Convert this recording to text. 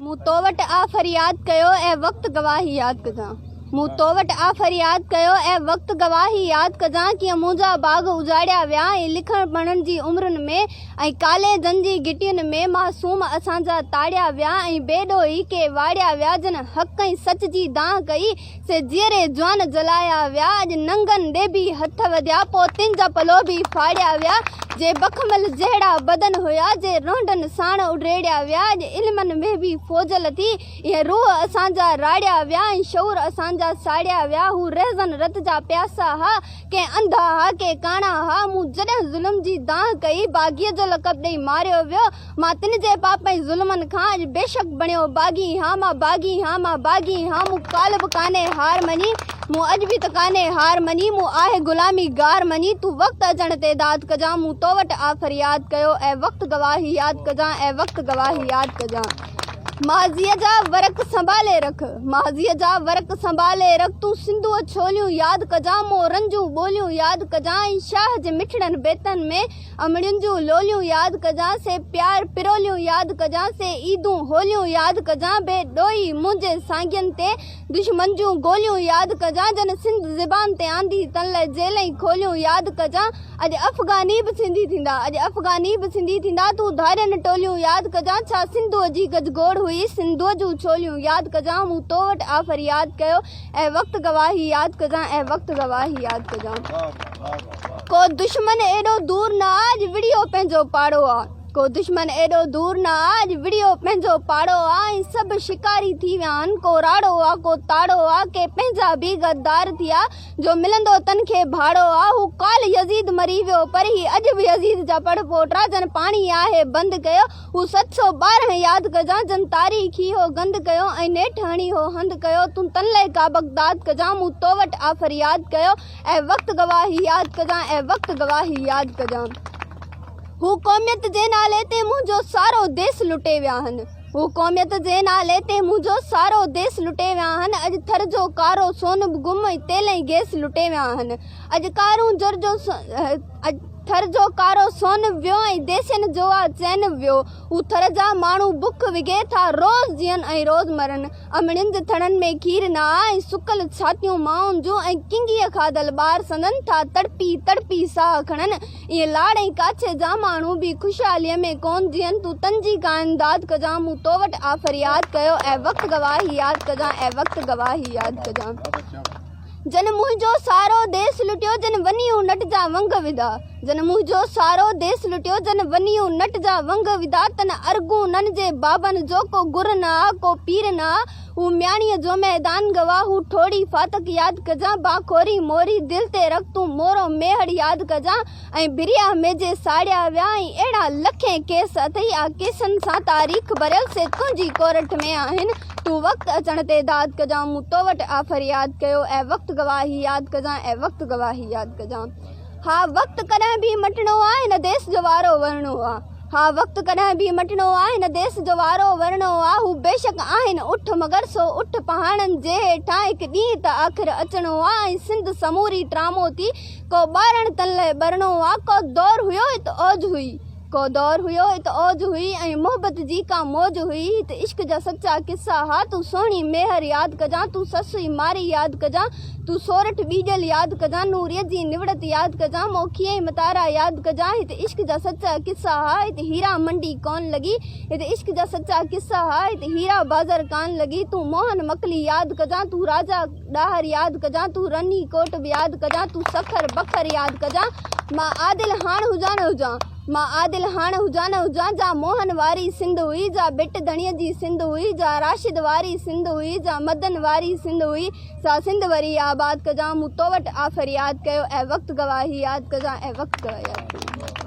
مون تو وٽ آ فرياد ڪيو اي وقت گواهي ياد ڪجان مون تو وٽ آ فرياد ڪيو اي وقت گواهي ياد ڪجان ڪيئن منهنجا باغ اجاڙيا ويا ۽ لکڻ پڙهڻ جي عمرن ۾ ۽ ڪاليجن جي گهٽين ۾ معصوم اسان جا تاڙيا ويا ۽ بي ڏوهي ڪي واڙيا ويا جن حق ۽ سچ جي دانهن ڪئي سي جيئري جوان جلايا ويا اڄ ننگن ڏي به هٿ وڌيا پوء تن جا پلو به ڦاڙيا ويا جي بخمل جهڙا بدن هيا، جي رونڊن ساڻ اڊيڙيا ويا، اڄ علمن ۾ به فوج لٿي، اهي روح اسان جا راڙيا ويا ۽ شعور اسان جا ساڙيا ويا، هو رهزن رت جا پياسا ها، ڪي انڌا ها، ڪي ڪاڻا ها، مون جڏهن ظلم جي دانهن ڪئي، باغيء جو لقب ڏئي ماريو ويو، مان تن جي پاپ ۽ ظلمن کان اڄ بيشڪ بڻيو باغي هان، مان باغي هان، مان باغي هان، مون ڪالهه به ڪانهي هار مڃي، مون اڄ به ته ڪانهي هار مڃي، مون آهي غلامي گار مڃي، تون وقت اچڻ تي داد ڪجان، مون تو وٽ آ فرياد ڪيو، اي وقت گواهي ياد ڪجان، اي وقت گواهي ياد ڪجان. ماضيء جا ورق سنڀالي رک، ماضيء جا ورق سنڀالي رک، تون سنڌوء ڇوليون ياد ڪجان، مورن جون ٻوليون ياد ڪجان ۽ شاهه جي مٺڙن بيتن ۾ امڙين جون لوليون ياد ڪجان سي پيار پروليون ياد ڪجان سي عيدون هوليون ياد ڪجان بي ڏوهي منهنجي سانگين تي دشمن جون گوليون ياد ڪجان جن سنڌ زبان تي آندي تن لئه جيلين کوليون ياد ڪجان اڄ افغاني به سنڌي ٿيندا اڄ افغاني به سنڌي ٿيندا تون ڌارين ٽوليون ياد ڪجان ڇا سنڌوء جي گجگوڙ هئي سنڌوء جون ڇوليون ياد ڪجان مون تو وٽ آ فرياد ڪيو اي وقت گواهي ياد ڪجان اي وقت گواهي ياد ڪجان. ڪو دشمن ايڏو دور نه آ اڄ وڙهيو پنهنجو پاڙو آ ڪو دشمن ايڏو دور نه آ اڄ وڙهيو پنهنجو پاڙو آ ۽ سڀ شڪاري ٿي ويا آهن ڪو راڙو آ ڪو تاڙو آ ڪي پنهنجا به غدار ٿيا جو ملندو تن کي ڀاڙو آ هو ڪالهه يزيد مري ويو پر هي اڄ به يزيد جا پڙ پوٽا جن پاڻي آهي بند ڪيو هو 712 ياد ڪجان جن تاريخي هو گند ڪيو ۽ نيٺ هڻي هو هنڌ ڪيو تون تن لئه ڪا بغداد ڪجان مون تو وٽ آ فرياد ڪيو اي وقت گواهي ياد ڪجان اي وقت گواهي ياد ڪجان. هو قوميت جي نالي تي منهنجو سارو ديس لٽي ويا هن هو قوميت جي نالي تي منهنجو سارو ديس لٽي ويا هن اڄ ٿر جو ڪارو سون به گم ۽ تيل ۽ گيس لٽي ويا هن اڄ ڪارونجهر جو اڄ ٿر جو ڪارو سون به ويو ۽ ديسين جو آ چين به ويو هو ٿر جا ماڻهو بک وگهي ٿا روز جيئن ۽ روز مرن امڙين جي ٿڻن ۾ کير نه آ ۽ سڪل ڇاتيون مائن جون ۽ ڪنگيء کاڌل ٻار سندن ٿا تڙپي تڙپي ساهه کڻن. ائين لاڙ ۽ ڪاڇي جا ماڻهو به خوشحاليء ۾ ڪونه جيئن. تون تن جي ڪا امداد ڪجان، مون تو وٽ آ فرياد ڪيو، اي وقت گواهي ياد ڪجان، اي وقت گواهي ياد ڪجان. جن منهنجو سارو ديس لٽيو، جن ونيون نٽ جا ونگ وڌا. جن منهنجو سارو ديس لٽيو، جن ونيون نٽ جا ونگ وڌا. تن ارغونن جي بابن جو ڪو گر نه آ، ڪو پير نه آ. هو مياڻيء جو ميدان گواهه، هو ٺوڙهي ڦاٽڪ ياد ڪجان. بانکوري موري دل تي رک تون، مورو ميهڙ ياد ڪجان. ۽ بريا ۾ جي ساڙيا ويا ۽ اهڙا لکين ڪيس اٿئي آ ڪيسن سان تاريخ ڀريل سي تنهنجي ڪورٽ ۾ آهن تون وقت اچڻ تي داد ڪجان مون تو وٽ آ فرياد ڪيو اي وقت گواهي ياد ڪجان اي وقت گواهي ياد ڪجان ها وقت ڪڏهن به مٽڻو آ هن ديس جو وارو ورڻو آ ها وقت ڪڏهن به مٽڻو آ هن ديس جو وارو ورڻو آ هو بيشڪ آهن اٺ مگر سو اٺ پهاڙن جي هيٺان هڪ ڏينهن ته آخر اچڻو آ ۽ سنڌ سموري ٽرامو ٿي ڪو ٻارڻ تن لئه ٻرڻو آ. ڪو دور هيو هت اوج هئي. ڪو دور هيو هت اوج هئي ۽ محبت جي ڪا موج هئي هت عشق جا سچا قصا ها تون سهڻي ميهر ياد ڪجان تون سسئي مارئي ياد ڪجان تون سورٺ ٻيجل ياد ڪجان نوريء جي نوڙت ياد ڪجان موکي ۽ متارا ياد ڪجان هت عشق جا سچا قصا ها هت هيرا منڊي ڪون لڳي هت عشق جا سچا قصا ها هت هيرا بازر ڪان لڳي تون موهن مڪلي ياد ڪجان تون راجا ڏاهر ياد ڪجان تون رني ڪوٽ به ياد ڪجان تون سکر بکر ياد ڪجان مان عادل هاڻ هجان نه هجان مان عادل هاڻ هجان نه هجان جا موهن واري سنڌ هئي جا ڀٽ ڌڻيء جي سنڌ هئي جا راشد واري سنڌ هئي جا مدن واري سنڌ هئي سا سنڌ وري آباد ڪجان مون تو وٽ آ فرياد ڪيو اي وقت گواهي ياد ڪجان اي وقت گواهي ياد ڪجان.